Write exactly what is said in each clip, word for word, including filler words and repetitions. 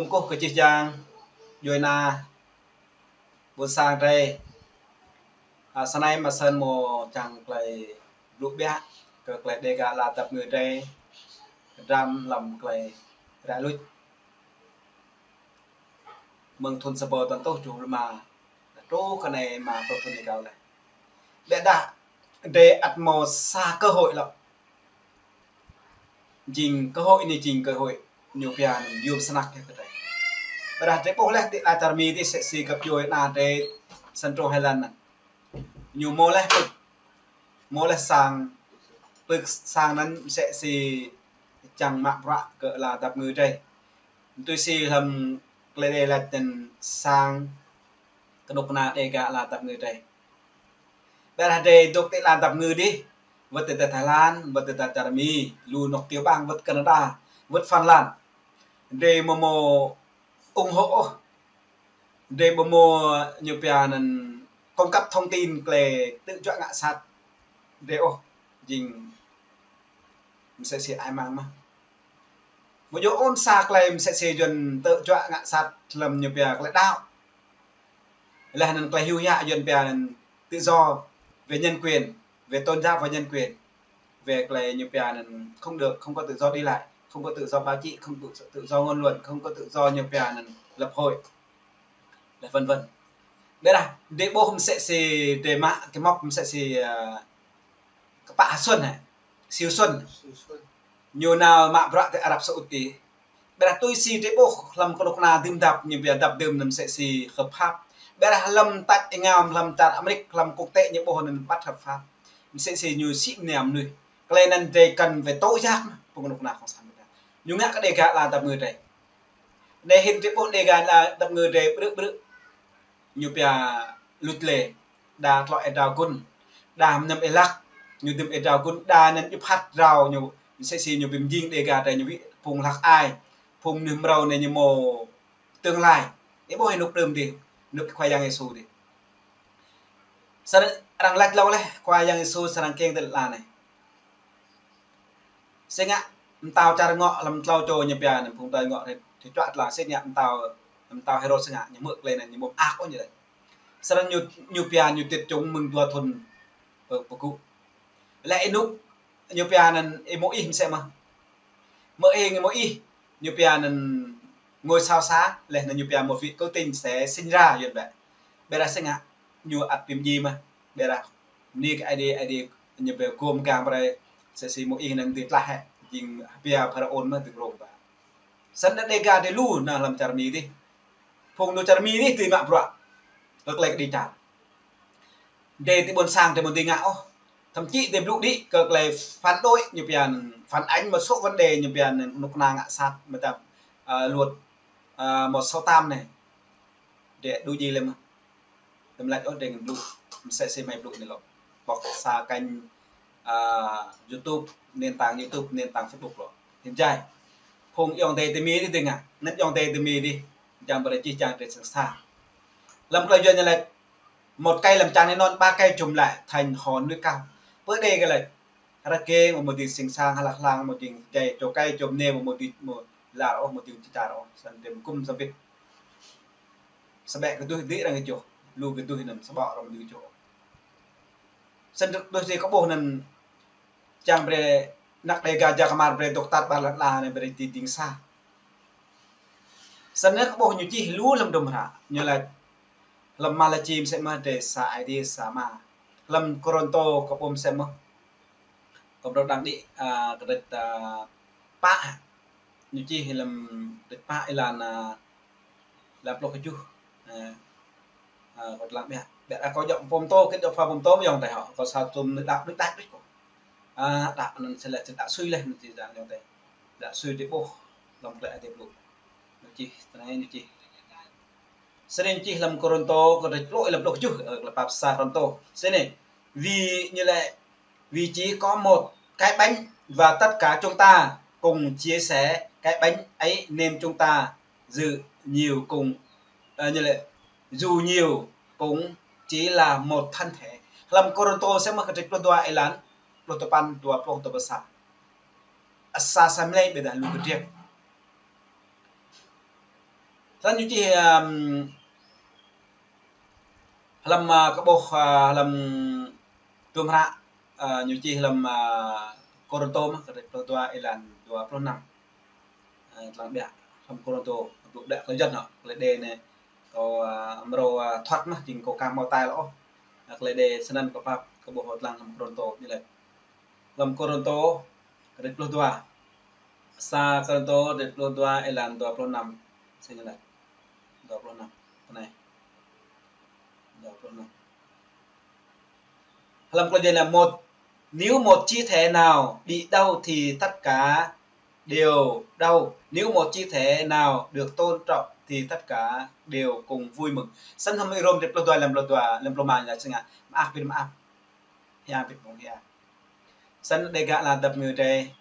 Kơkuh kơ čih čang, djuai na, ƀôn sang drơi. A, sa anai mă săn mơ̆ čang klei blŭ biă kơ klei Dega ala dăp ngư drơi, dram lăm klei ră luč. Mơ̆ng thun sa rơbâo tơtuh čuh rơma, truh kơ anai mă pơthun êgao leh. Biă dah drơi ăt mơ̆ sa cơ hội lăp. Jing cơ hội anai jing cơ hội ñu pia anŭn yôm snăk kơ drơi. Ƀiădah drơi ƀuh leh ti ala čar Mi dih msĕ si găp djuai na drơi săn truh Thái Lan anŭn. Ñu mơ̆ leh pưk, mơ̆ leh sang, pưk sang anŭn msĕ si čang mă bruă kơ ala dăp ngư drơi. Tui si lăm klei drơi laĭ anŭn sang kơnuk kơna Dega ala dăp ngư drơi. Ƀiădah drơi dŏ ti ala dăp ngư dih, wơ̆t ti Thái Lan, wơ̆t ti čar Mi, lu anŏ tiểu bang, wơ̆t Canada, wơ̆t Phần Lan. Drơi mơ̆ mơ̆ ủng hộ ôh. Drơi ƀu mơ̆ ñu pia anŭn cung cấp thông tin klei tơjuă ngă sat drơi ôh, jing msĕ si ai mang mơ̆n. Mơ̆ yua ôn sa klei msĕ si Yuan tơjuă ngă sat lăm ñu pia klei đăo. Leh anŭn klei hyu hiă Yuan pia anŭn tự do về nhân quyền, về tôn giáo và nhân quyền. Về klei ñu pia anŭn không được, không có tự do đi lại, không có tự do báo chí, không có tự do ngôn luận, không có tự do ñu pia anŭn lập hội, leh vân vân. Ƀiădah drơi ƀuh msĕ si drơi mă kơ mŏk msĕ si, a, kơpă Hơsuăn hă, Siu Suăn. Ñu nao mă bruă ti Arab Saudi. Ƀiădah tui si drơi ƀuh lăm kơnuk kơna dưm dăp ñu pia dăp dưm anŭn msĕ si hợp pháp. Ƀiădah lăm tač êngao lăm čar Amêrik lăm quốc tế ñu ƀuh anŭn bất hợp pháp. Msĕ si ñu sĭ mơnia mơnuih. Klei anŭn drơi kăn phải tố giác mơ̆n, phung kơnuk kơna cộng sản Việt Nam. Ñu ngă kơ Dega ala dăp ngư drơi. Anai hĭn drơi ƀuh Dega ala dăp ngư drơi brư̆ brư̆. Ñu pia luč lĕ, đa tlŏ êdrao gun, đa mơñam êlăk, ñu dưm êdrao gun, đa anŭn djŭp hăt rao ñu, msĕ si ñu ƀĭm jing Dega drơi ñu wĭ phung hlăk ai, phung mơnuih mrâo anai ñu mơ̆ tương lai. Ih ƀuh ênuk đưm dih, ênuk Khua Yang Yêsu dih. Sơrăng arăng laĭ hlâo leh, Khua Yang Yêsu sơrăng kiăng tơlơi anai. Sĭt ngă, mơtao čar ngŏ lăm tlâo čô ñu pia anŭn phung tơi ngŏ ri, ri čuă tla sĭt ngă mơtao, mơtao Hêrôd sĭt ngă, ñu hmư̆ klei anŭn ñu ƀuh ak ôh ñu laĭ. Sơrăng ñu, ñu pia ñu tĭt čung mơ̆ng dua thun pơ-, pơgŭ. Leh ênuk ñu pia anŭn Y-Môis msĕ mơ̆n. Mơ̆ Y-Môis ñu pia anŭn ngôi sao sáng, leh anŭn ñu pia một vị cứu tinh sẽ sinh ra Yuan bĕ. Ƀiădah sĭt ngă, ñu ăt ƀĭm djai mơ̆n. Ƀiădah bơni kơ Aê Diê, Aê Diê ñu pia gum gang brơi, msĕ si Y-Môis anŭn dưi tlaih hĕ, jing hơbia Pharaôn mơ̆n dưi rông ba. Săn anŭn Dega drơi lu nao lăm čar Mi dih. Phung nao čar Mi dih dưi mă bruă kơ klei kơđi čar. Drơi ti ƀôn sang drơi mơ̆ dưi ngă ôh. Thậm chí drơi blŭ đĭ kơ klei phản đối ñu pia anŭn, phản ánh một số vấn đề ñu pia anŭn kơnuk kơna ngă sat mơtam, a, luật, a, một sáu tám anai. Drơi đu djai lĕ mơ̆n. Tơm lač ôh drơi blŭ, msĕ si mơi blŭ anai lŏ. Bok sa kênh, a, YouTube, nền tảng YouTube, nền tảng Facebook lŏ. Hĭn jai. Phung ayŏng adơi ti Mi dih dưi ngă, anŭn ayŏng adơi ti Mi dih, čang brơi čih čang drơi sĭt sa. Lăm klei Yuan ñu laĭ, một cây làm chang nếp non, ba cây chùm lại thành hòn núi cao. Pơ Dega laĭ, rơkê mơ̆ mơ̆ dưi sĭt sa, hlăk hlang mơ̆ dưi jai, čô kơi čô mơnê mơ̆ mơ̆ dưi mơ̆ lar ôh, mơ̆ dưi čĭ čar ôh, săn drơi mơ̆ gum săn bĭt. Sa ƀĕ kơ tui dih arăng kơ čuh, lu kơ tui anŭn sa ƀŏ arăng mơ̆ dưi čuh. Săn drơi tui dih kơ ƀuh anŭn čang brơi anăk Dega ja kơmar brơi dŏ tat ƀar lăn ala anai brơi ti ding sa. Săn anai kơ ƀuh ñu čih lu lăm hdruôm hră, ñu laĭ lăm Malachi msĕ mơ̆n drơi sa Aê Diê sa Ama. Lăm Kôrantô kơ ƀuh msĕ mơ̆n. Kơ ƀuh đang đĭ, a, kơ đĕč, a, pă. Ñu čih lăm đĕč pă êlan, a, lăm pluh kơjuh. A, a, kơ lăng biă. Biă, a, kơ djŏp pơm tô, kơ djŏp pha pơm tô mơ̆ ayŏng adơi hŏ. Kơ sa tôm đăo đuč đač đuč kơ. A, đăo anŭn sĭt leh, sĭt đăo sui leh anŭn ti dang ayŏng adơi. Đăo sui drơi ƀuh lăm klei Aê Diê blŭ. Ñu čih, tơ anai ñu čih. Sĭt anai ñu čih lăm Kôrantô, kơ đĕč pluh, lăm pluh kơjuh, ơ, lăm pap sa Kôrantô. Sĭt anai, vì ñu laĭ, vì chỉ có một cái bánh và tất cả chúng ta cùng chia sẻ cái bánh ấy nên chúng ta dù nhiều cũng, ơ, ñu laĭ, dù nhiều cũng chỉ là một thân thể. Lăm Kôrantô sa mơ̆n kơ đĕč pluh dua êlan, pluh tơpăn, dua pluh, dua pluh sa. Ăt sa sa mlei ƀiădah lu kơdriăk. Snăn ñu čih, ưm, hlăm, a, kơ ƀuh, a, hlăm tum hră, a, ñu čih hlăm, a, Kôrintô mơh, kơ pluh dua êlan dua pluh năm. A, tơlơi ƀiă hlăm Kôrintô, ƀu djơ̆ tơlơi jăn hŏ, tơlơi đe anai, kâo, a, mrô, a, thuăt mơh, jing kâo ka hmâo tai lŏ ôh. A, tơlơi đe snăn kâo pap, kơ ƀuh hŏ tơlơi hlăm Kôrintô, ñu laĭ. Hlăm Kôrintô, kơ pluh dua. Sa Kôrintô, kơ pluh dua, êlan dua pluh năm. Snăn ñu laĭ. Dua pluh năm. Tơ anai. Dua pluh năm. Hlăm klei dê là một, nếu một chi thể nào bị đau thì tất cả đều đau. Nếu một chi thể nào được tôn trọng thì tất cả đều cùng vui mừng. Snăn hlăm Rôm kơ pluh dua, êlan pluh dua, êlan pluh năm ñu laĭ snăn: Mơak pit mơak, hia pit mơ̆ng hia. Snăn Dega ala dăp ngư drei,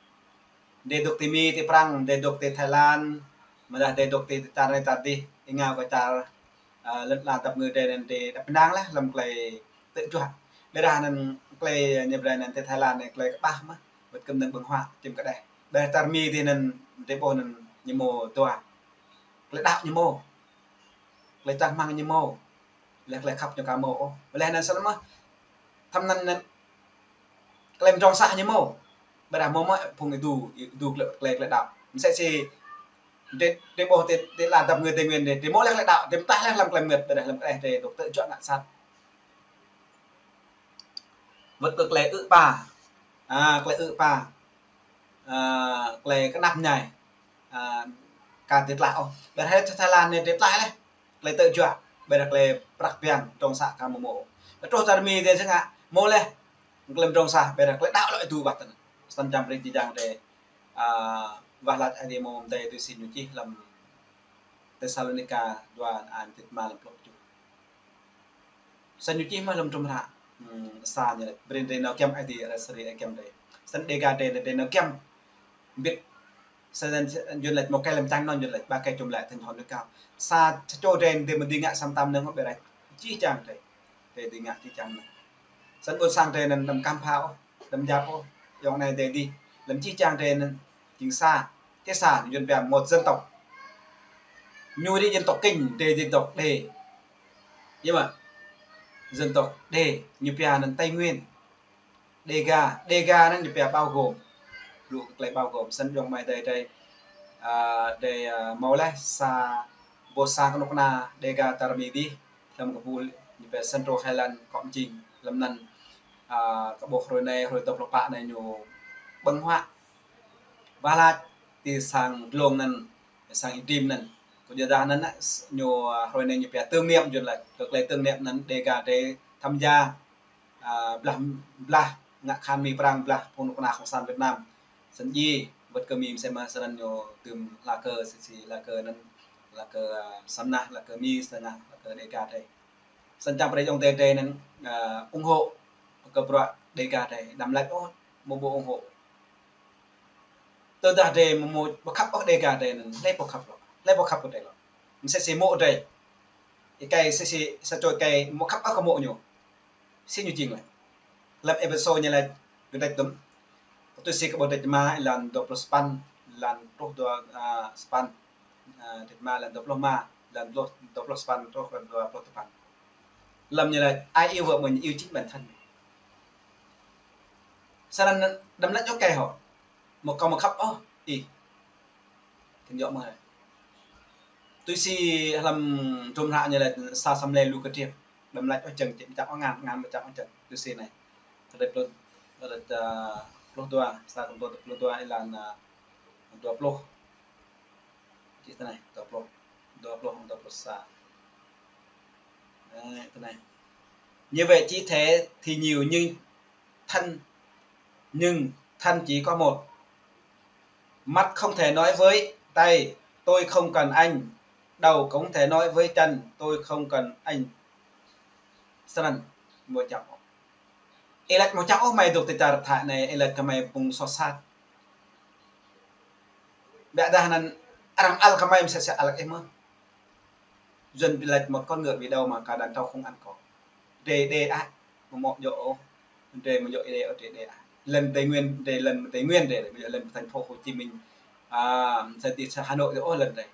drei dôk ti Mi, ti Prăng, drei dôk ti Thái Lan, mơ̆ dah drei dôk ti čar anai čar adih, êngao kơ čar, a, lŏn ala dăp ngư drei anăn drei đăp ƀơ̆ng leh hlăm klei tơjuă. Ƀiădah anăn klei ñu brei anăn ti Thái Lan anei klei kƀah mơh, wăt kơ mơnơ̆ng ƀơ̆ng huă, čim kơđeh. Ƀiădah čar Mi ti anăn drei ƀuh anăn ñu mâo dua. Klei đăo ñu mâo. Klei čang rơmang ñu mâo. Leh klei khăp ñu ka mâo ôh. Leh anăn snăn mơh, tơm anăn anăn klei mdrŏng sah ñu mâo. Ƀiădah mâo mơ̆ phung êdu, êdu klei, klei, klei đăo. Msĕ si drei, drei ƀuh ti, ti ala dăp ngư Tây Nguyên anei, drei mâo leh klei đăo, drei mơtaih leh hlăm klei mơngăt, ƀiădah hlăm klei drei dôk tơjuă ngă sat. Wăt kơ klei ư̆ pa. A, klei ư̆ pa. A, klei knap mơñai. A, ka drei tlaih ôh. Ƀiădah hĕ čar Thái Lan anei drei tlaih leh. Klei tơjuă, ƀiădah klei prăk biang, mdrŏng sah ka mâo mâo. Truh čar Mi drei sơngă, mâo leh klei mdrŏng sah, ƀiădah klei đăo lŏ êdu ƀă tơnăn. Snăn čang brei či jang drei, a, wah lač Aê Diê mâo mdei tui si ñu čih hlăm Têsalônika dua, êlan dua pluh tơjuh. Snăn ñu čih mơh hlăm tum hră, hm, sa ñu laĭ, brei drei nao giăm Aê Diê, arăng srei giăm drei. Snăn Dega drei, drei nao giăm. Mbĭt, snăn Yuăn laĭ mâo kơ lăm čang anăn Yuăn laĭ, ba kơ čum lĕ tơnh hŏn kâo. Sa čô drei, drei mơ̆ dưi ngă sa mtam năng ƀiădah čih čang drei. Drei dưi ngă čih čang năng. Snăn ƀôn sang drei anăn đăm kăm pha ôh, đăm yap ôh, ayŏng anei drei dih. Lăm čih čang drei anăn jing sa, čih sa, Yuăn pia một dân tộc. Ñu dih dân tộc Kinh, drei dân tộc Đê. Yơh mơ̆? Dân tộc Đê, ñu pia anăn Tây Nguyên. Đê Ga, Đê Ga anăn ñu pia bao gồm. Lu klei bao gồm, snăn ayŏng amai adei drei, a, drei, a, mâo leh sa, ƀuh sa kơnuk kơna Đê Ga čar Mi dih, hlăm kơ ƀuh ñu pia Central Highland kŏ mjing, hlăm anăn, a, kơ ƀuh hruê anei, hruê dua pluh pă anei ñu ƀơ̆ng huă. Wah lač ti sang dlông anăn, sang Êđim anăn. Kyuadah anăn, ñu, a, hruê anei ñu pia tưởng niệm Yuăn laĭ. Kơ klei tưởng niệm anăn Đê Ga drei tham gia, a, blah, blah ngă kahan Mi Prăng, blah phung kơnuk kơna cộng sản Việt Nam. Snăn djai, wăt kơ Mi msĕ mơh snăn ñu dưm hla kơ, si, si, hla kơ anăn, hla kơ, a, Samnah, hla kơ Mi, snăn, hla kơ Đê Ga drei. Snăn čang brei ayŏng adei drei anăn, a, ủng hộ kơ bruă Đê Ga drei, đăm lač ôh, mâo ƀu ủng hộ. Tơdah drei mâo, mâo ƀu khăp ôh Đê Ga drei anăn, hlei pô khăp lŏ, hlei pô khăp kơ drei lŏ. Msĕ si mô̆ drei. Êkei, si, si, sa čô êkei mâo khăp ôh kơ mô̆ ñu. Si ñu jing lĕ. Hlăm Êphêsô ñu laĭ, kơ drei tŭm. Tui si kơ ƀuh drei čơma, êlan dua pluh sapăn, êlan truh dua, a, sapăn. A, drei čơma êlan dua pluh rơma, êlan dua pluh, dua pluh sapăn truh kơ dua pluh tơpăn. Hlăm ñu laĭ, ai yêu vợ mình, yêu chính bản thân mình. Snăn đăm lač ôh kơ ih hŏ. Mâo kâo mâo khăp ôh, ih. Kơ ñu mơh. Tui si hlăm tum hră ñu laĭ sa Samlê lu kơ triêp. Đăm lač ôh jơ̆ng, či mčang ôh ngăn, ngăn mčang ôh jơ̆ng. Tui si anei. Kơ drei pluh, kơ drei, a, pluh dua, sa Kôrintô pluh dua êlan, a, dua pluh. Čih tơ anei, dua pluh, dua pluh, dua pluh sa. Ơ, tơ anei. Như vậy chi thể thì nhiều nhưng thân, nhưng thân chỉ có một. Mắt không thể nói với tay, "Tôi không cần anh." Đầu cũng thể nói với chân, "Tôi không cần anh." Snăn, mâo čang ôh. Ih lač mâo čang ôh mơi dôk ti čar Thái anei, ih lač kơ mơi phung soh sat. Ƀiădah anăn arăng ăl kơ mơi msĕ si ăl kơ ih mơh. Yuăn lač một con ngựa bị đầu mà cả đàn trâu không ăn cỏ. Drei đe ăh, mâo mâo djŏ ôh. Drei mâo djŏ đe ôh, drei đe ăh. Lăn Tây Nguyên, drei lăn Tây Nguyên drei, lăn thành phố Hồ Chí Minh. A, sa ti sa Hà Nội drei ôh lăn drei.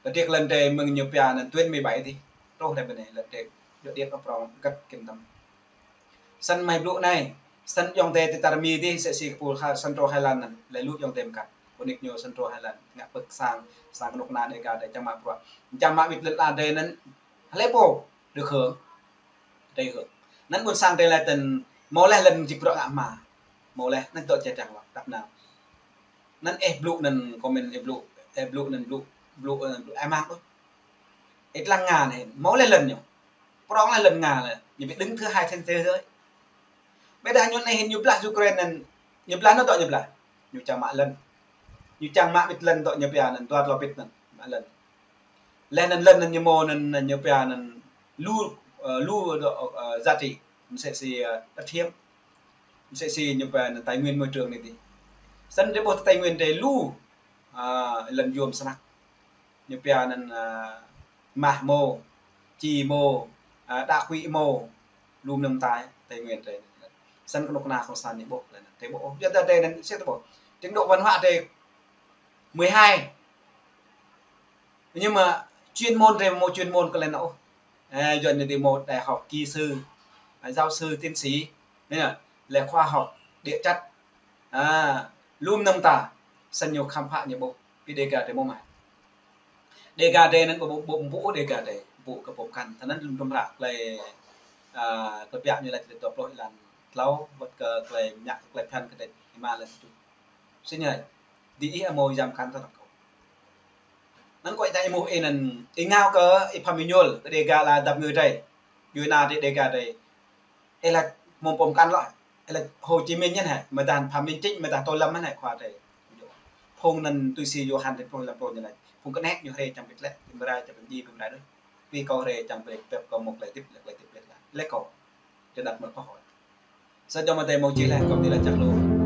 Tơdriak lŏn tơdơi mơ̆ng ñu pia anŭn tuyến mười bảy tih. Truh rai ƀơi anai lŏn tơdơi dŏ điêt prong kơ̆t kơ̆n tăm. Săn mơi blŭ anai, săn ayŏng adơi tơtar Mi tih, sĕ si kơpul ha, săn truh Thái Lan anŭn, lĕ lu ayŏng adơi mơkăt. Kơnik ñu săn truh Thái Lan, ngă pơ̆k sang, sang kơnuk kơna Dega tơdơi čang mă bruă. Čang mă wĭt lŏn tơdơi anŭn, hlơi pô, được hưởng. Được hưởng. Anŭn ƀôn sang tơdơi lĕ tơ̆n, hmâo lĕ lŏn jik bruă ngă hma. Hmâo lĕ, anŭn dŏ čơčang wă, tăp nao. Anŭn ih blŭ anŭn comment ih blŭ, ih blŭ anŭn blŭ, blŭ, ơ, blŭ ai mang đôč. Ih lăng Nga anai, hmâo lĕ lŏn ñu. Prong lĕ lŏn Nga lĕ, ñu ƀu đứng thứ hai trên thế giới. Ƀiădah ñu anai hĭn ñu blah Ukraine anŭn, ñu blah anŭn dŏ ñu blah. Ñu čang mă lŏn. Ñu čang mă wĭt lŏn dŏ ñu pia anŭn, dua klô pit anŭn, mă lŏn. Lĕ anŭn lŏn anŭn ñu hmâo anŭn, anŭn ñu pia anŭn lu, ơ, lu dŏ, ơ, giá trị. Msĕ si, ơ, đất hiếm. Msĕ si ñu pia anŭn tài nguyên môi trường anai tih. Săn tơdơi ƀuh tơ Tây Nguyên tơdơi lu, ơ, lŏn yuôm snăk. Ñu pia anŭn, ơ, mah hmâo, či hmâo, ơ, đá quỷ hmâo, lu mơnơ̆ng tơdơi Tây Nguyên tơdơi. Săn kơnuk kơna kông sản ñu ƀuh lĕ anŭn. Tơdơi ƀuh, yua dah tơdơi anŭn, sĕ tơdơi ƀuh. Trình độ văn hóa tơdơi mười hai. Nhưng mà chuyên môn tơdơi hmâo chuyên môn kơ lĕ anŭn ôh. Ơ, yua anŭn tơdơi hmâo đại học kỹ sư, ơ, giáo sư, tiến sĩ. Anai nă, lĕ khoa học, địa chất. Ơ, lu mơnơ̆ng tơdơi, săn ñu khám phá ñu ƀuh, ƀing Dega tơdơi hmâo mơ̆n. Dega tơdơi anŭn ƀu, ƀu, ƀu, ƀu Dega tơdơi, ƀu kơ pơm kăn. Tơl anŭn lŏm tơm hră tơlơi, ơ, tơlơi pơhiăp ñu lĕ tơlơi dua pluh êlan klâo, wơ̆t kơ tơlơi mơñă kơ tơlơi phiăn kơ tơlơi êma lĕ tơlơi. Sĭt ñu, dih ih hmâo yam kăn tơlơi kâo. Anŭn kâo ih tơña ih mơ̆ ih anŭn, ih ngă kơ ih pham ih ñuôl, kơ Dega lĕ dăp ngư tơdơi. Yua anŭn tơdơi Dega tơdơi. Ih laĭ hmâo pơm kăn lŏ. Ih laĭ Hồ Chí Minh ñu anai, mơ̆ dah Phạm Minh Chính, mơ̆ dah Tô Lâm ñu anai, khua tơdơi. Phung anŭn tui si Yôhan tơlơi pluh lăm pluh ñu laĭ. Phung kơnĕ ñu hrĕ čang pĭt lĕ, ƀing rai čang pĭt djai, ƀing rai đôč. Ƀing kâo hrĕ čang pĭt pĕp kâo mơ̆ tơlơi hơdip, tơlơi hơdip lĕ. Lĕ kâo. Čơđăt mơ̆ kâo hŏ. Sa čô mơ̆ tơdơi hmâo čih lĕ, kâo tơlơi čăk lu.